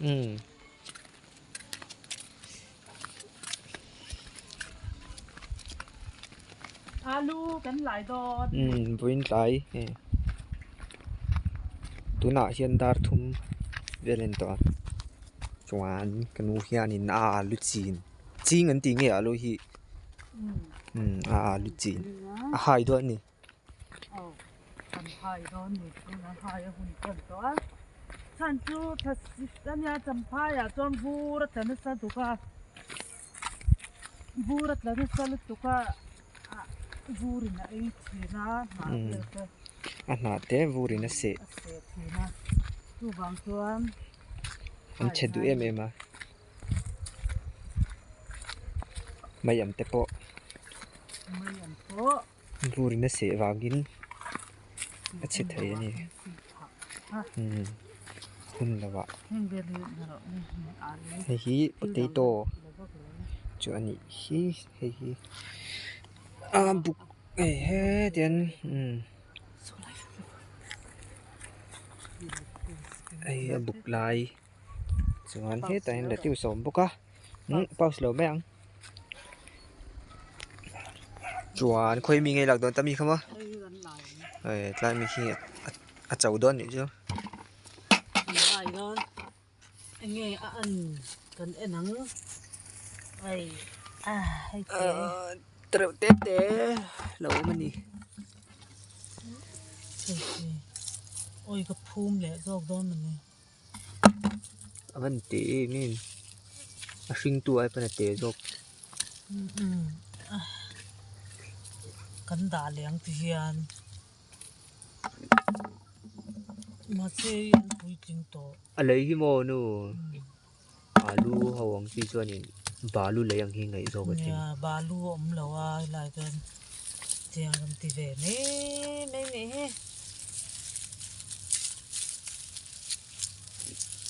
Umm. Alu kan lai dawn. Umm vawiin tlai e tunah hian dar thum vel a ni tawh a chuan ka nu hianin a alu chin ching an tih nge alu hi umm a alu chin a hai dawn a ni. Aw kan hai dawn ni tunah hai a hun tan tawh a chhan chu thlasik ania champhai ah chuan vur a tla nasa tuk a vur a tla nasa lutuk a ah vur in a ei thin a hnah vel te a hnah te vur in a seh a seh thin a chuvang chuan an chhe duh em em a mai ang te pawh mai ang pawh. Vurin a seh vangin a chhe thei a ni hun lovah hei hi potato chu a nih hi hei hi a buk hei hetiang umm hei a buk lai chuan hetah hian lettuce a awm bawk a umm pause lo mai ang. Chuan khawi mi nge lak dawn ta mi kha maw hei tlai mi khi a cho dawn nih chu. Tereuh te te lo awm a ni. A van te em em a hringtu ai pawn a te zawk. Kan dah leh ang ti hian mahse hei an puitling tawh. A lei hi maw nu alu ho ang chi chuanin balu lei ang hi ngaih zawk a tling. Nia balu a awm lo a helai chuan tiang kan ti ve mai mai nih hi.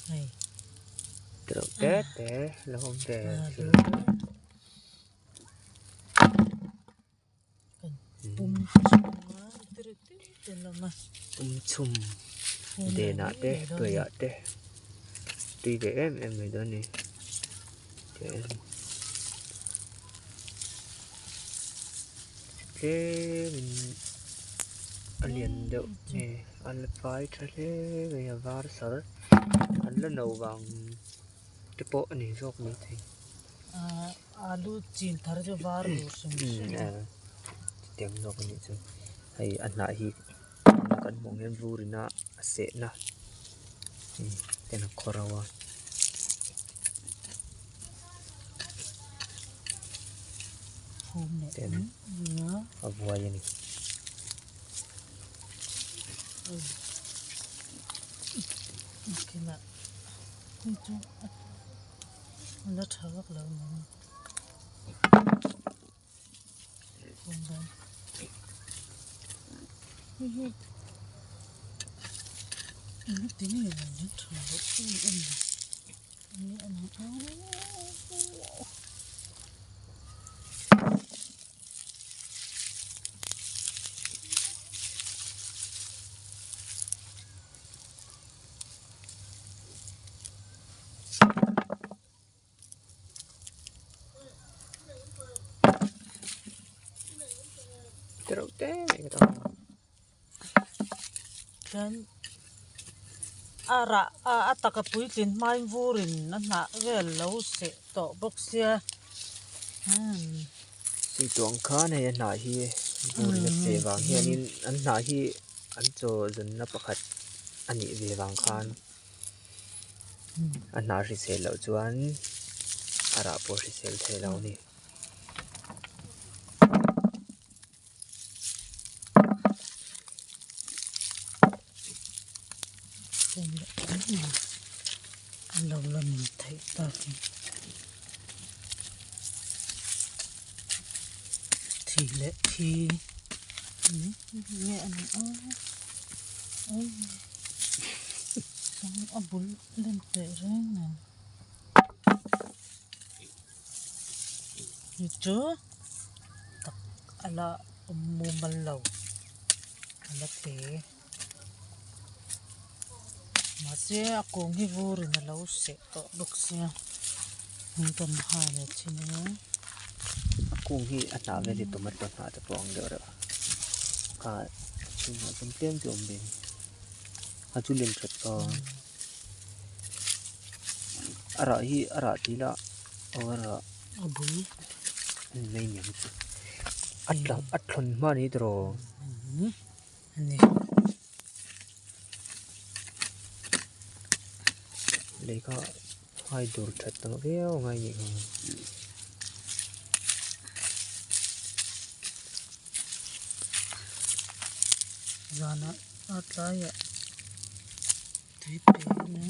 Hei. Tereuh te te lo awm ve chu. Pum chhum a tereuh te te an awm a. Pum chhum denah te tuiah te tui ve em em mai dawn a ni. Tlemin a lian deuh nge a la fai tha hle mai a var sar an la no vang te pawh a ni zawk maithei. Alu chin thar chu var tur hrim hrim a. Chutiang zawk a nih chu hei a hnah hi kan hmuh ang hian vur in a sehna ten a khawrh a. Ten a vuai a ni. Tereuh te mai ka ta. Chuan a rah a taka puitlin hmain vurin a hnah vel lo seh tawh bawk sia umm. Tui tuang khan hei a hnah hi vurin a seh vang hianin an hnah hi an chaw zawnna pakhat a nih ve vang khan a hnah hrisel loh chuan a rah pawh hrisel thei lo a ni. Lo lan theih tak in thi leh thi nge a ni a a bul lem teh reng nen hi chu tak a la awm mumal lo a la te. Mahse a kung hi vurin a lo seh tawh bawk sia hmun kan hai leh thin a. A kung hi a hnah vel hi tomato hnah te pawh a ang deuh reuh a kha a chhungah chuan tlem chu a awm ve a ni a chu len that ka a rah hi a rah tih ila aw a rah a bul mai niang chu a tla a thlawn hma a ni tiraw. Ani. Lei kha hai dur that ang viau a ngai nih kha. Zanah a tlaiah tui pe ila.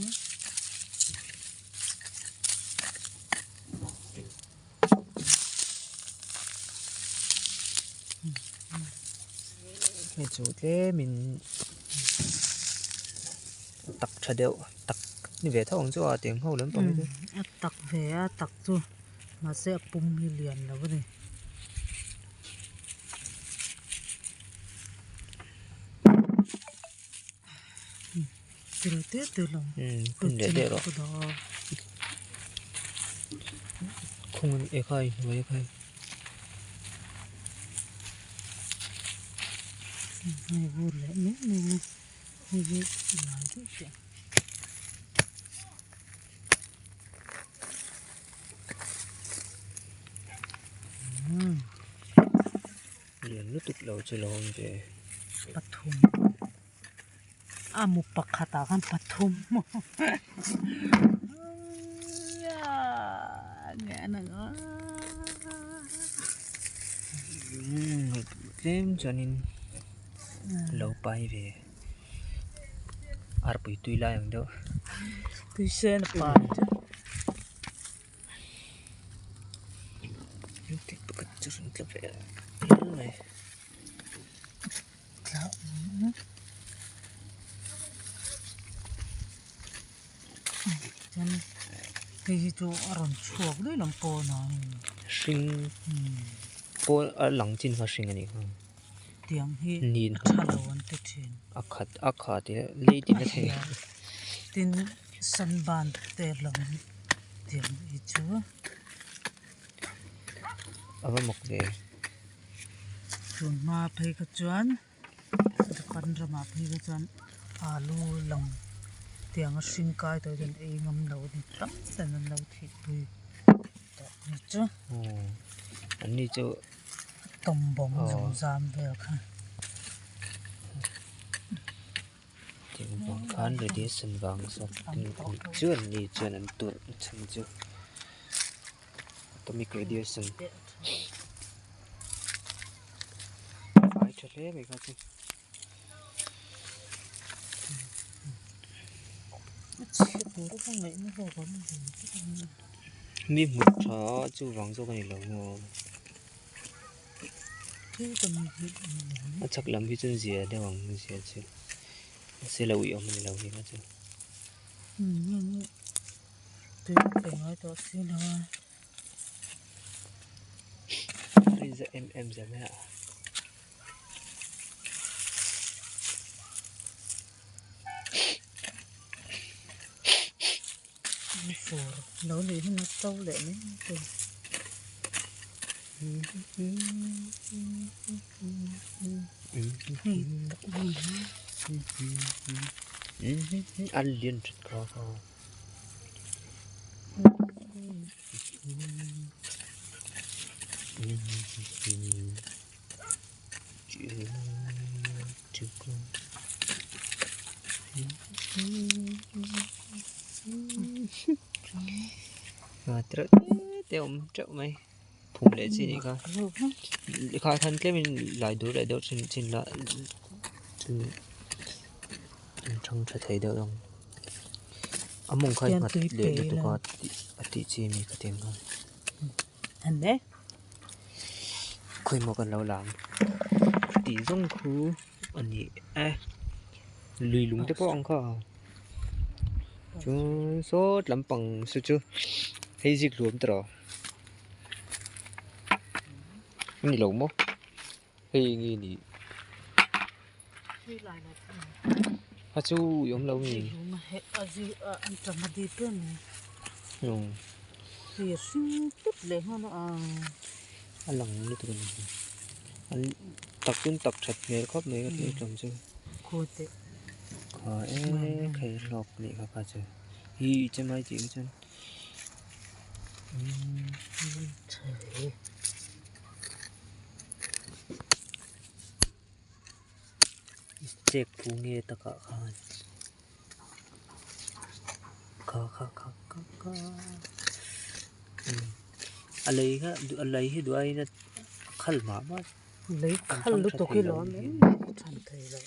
Hei chu tlemin tak tha deuh tak ni ve tho ang chu a tiang ho lampang hi chu. A tak ve a tak chu mahse a pum hi lian lo a ni. Phun leh daih rawh khung e khai hnuai a khai lian lutuk lo chu lo awm ve. Pathum. A mu pakhat ah khan pathum tlem chuanin lo pai ve arpui tui lai ang deuh tui sen a pai chu pakhat chu rawn tla ve mai. Chuan hei hi chu a rawn chhuak daih lam pawnah hring pawn a lang chin kha hring a nih kha tiang hi a tha lo an ti thin a khat a khat ih lei tin a thei tin sunburn te lam tiang hi chu. A va mak ve. Tun hma phei kha chuan Japan ramah phei kha chuan alu lang tianga hring kai tawh hian ei ngam lo a ni tam ten an lo thih pui tawh a ni chu. An ni chu tawmbawng zungzam vel kha. Tiang vang khan radiation vang zawk chuan ni chuan an turh chhan chu. Atomic radiation fai tha hle mai kha chu. Mi hmu tha chuvang zawk a ni lo maw a chhak lam hi chuan zia deuh ang zia chu mahse lo uiawm a ni lo hi kha chu. Tui pe ngai tawh si lo a. Rinza em em zel mai a. Fur lo nih hun a to leh mai tur. Hei tak hi. A lian tha kha kha. Teuh te awm teuh mai phum leh chi nih kha kha khan tlemin lai dur leh deuh chin chin la chu an thang tha thei deuh ang a mawng kha i nghat leh lutuk a a tih chi ami ka ti ang khan khawimaw kan lo la ang tih zawng khu a ni e lui lung te pawh ang kha chuan sawt lampang saw chu hei zik hluam tawh a ni lo maw hei nge ni. A chu i awm lo mi? A lang lutuk a ni. An tak chu tak that hmel khawp mai ka tih tlawm chu. Kha e khei hlawk nih kha kha chu. Hi i che mai tih hi chuan. Check phu nge takah khan kha kha kha kha kha a lei kha a lei hi duh aiin a khal mah mah lei khal lutuk hi lo awm em than thei lo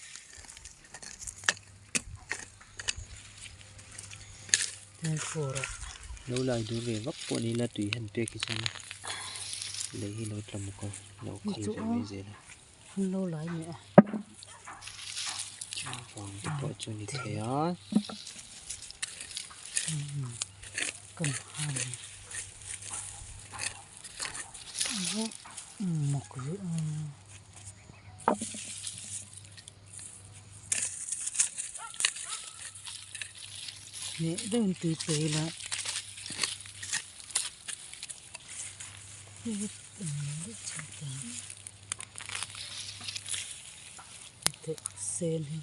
lo lai dur ve vak pawh ni ila tui han pek hi chuan lei hi lo tla muk a lo khal ve mai zel a. An lo lai leh a. Chuvang te pawh chu ni thei a. Kan han mak rih a. Hneh deuh in tui pe ila.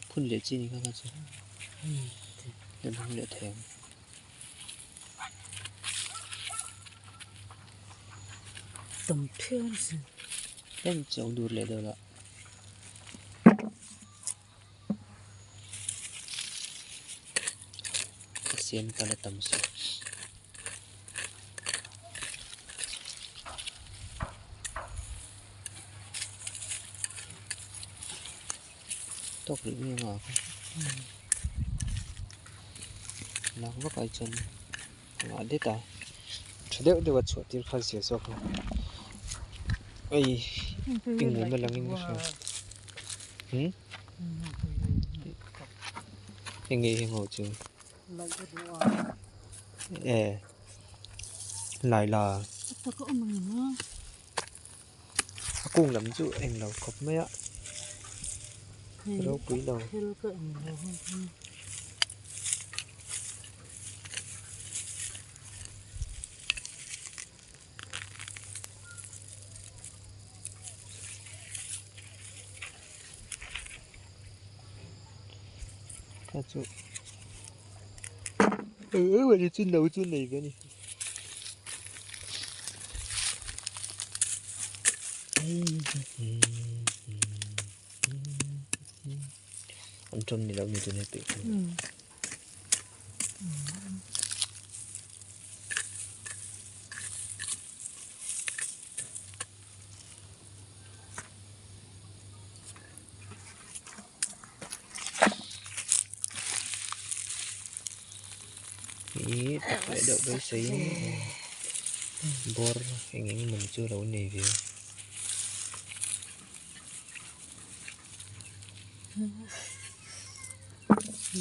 Phun leh chi ni kha kha chu la hmang leh thei ang. Tam phian sin. Tlem chu a dur leh deuh lah. A siam tan a tam si. Tawk rih mai anga kha lak vak ai chuan a ngah det a tha deuh deuh a chhuah tir kha zia zawk a hei engmawm a langin ka hria hmm enge heng ho chu e laila a kung lam chu eng lo khawp mai a ropui lo. Kha chu eng eng emaw chu no chu nei ve a ni. An ṭawm ni lo ni tun hei pek chu. Ih tak leh deuh beiseiin bawr eng eng emaw chu a lo nei ve a.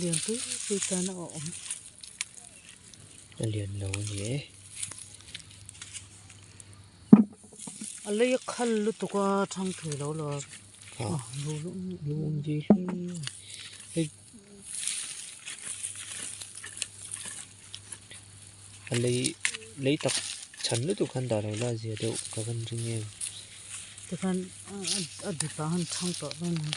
Lian pui pui tan a awm. A lian lo a ni e. A lei a khal lutuk a thang thei lo lo. Ah lu awm ve hle hei a lei lei tak chhan lutuk khan dah lo la zia deuh ka van ring em. Tikhan a dipah han thang tawh dawn a ni.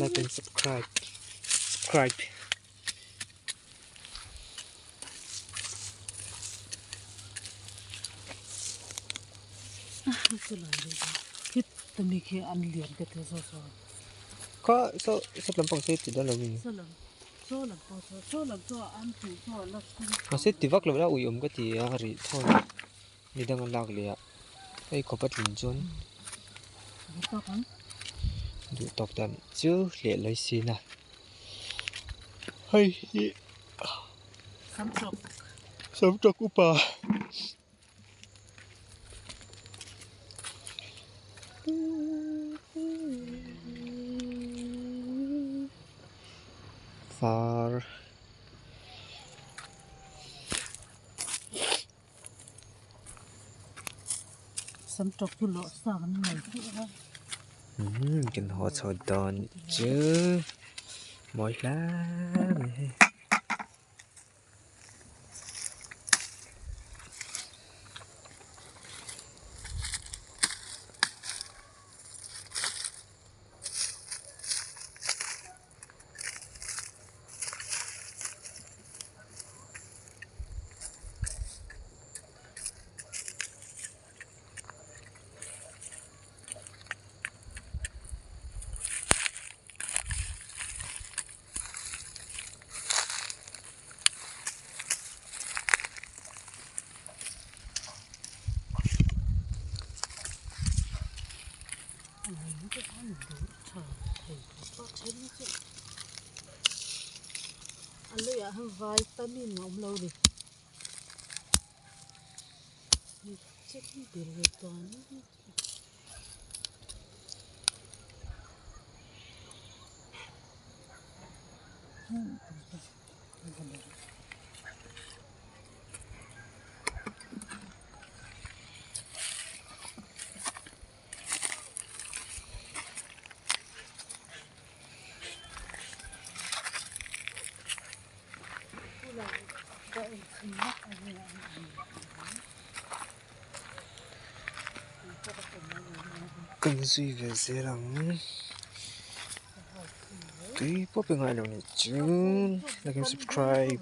Like and subscribe subscribe. Kha saw saw lampang saw ti dawn lo mi mahse ti vak lo la ui awm ka ti a rih thawn a ni dang a lak leh a hei khawp a tlin chuan duh tawk dan chu hleh lai sin a hei hi. Samtawk. Samtawk upa. Far. Samtawk chu lawh sa kan nei tih a. Umm kan haw chho dawn chu mawi hle mai hei. A leiah hian vitamin a awm lo a ni. Kan zui ve zel ang tui pawh pe ngai lo nih chu like and subscribe.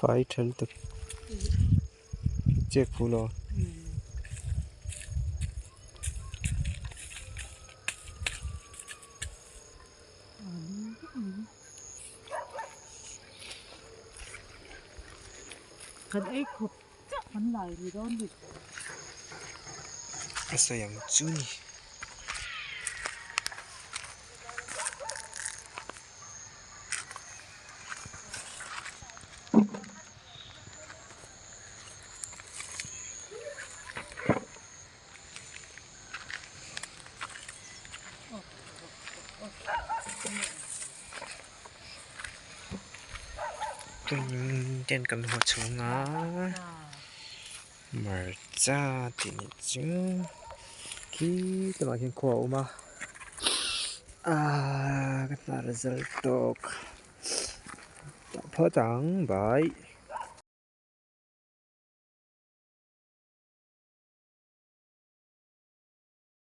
Fai thel tak chek phu lo. Kan ei khawp chiah kan lai ri dawn ni. A sawi ang chu ni. Ten kan haw chhung a hmarcha tih ni chu khi lamah khian khua a awm a ahh ka hnar a zal tawk tah phawt ang bye.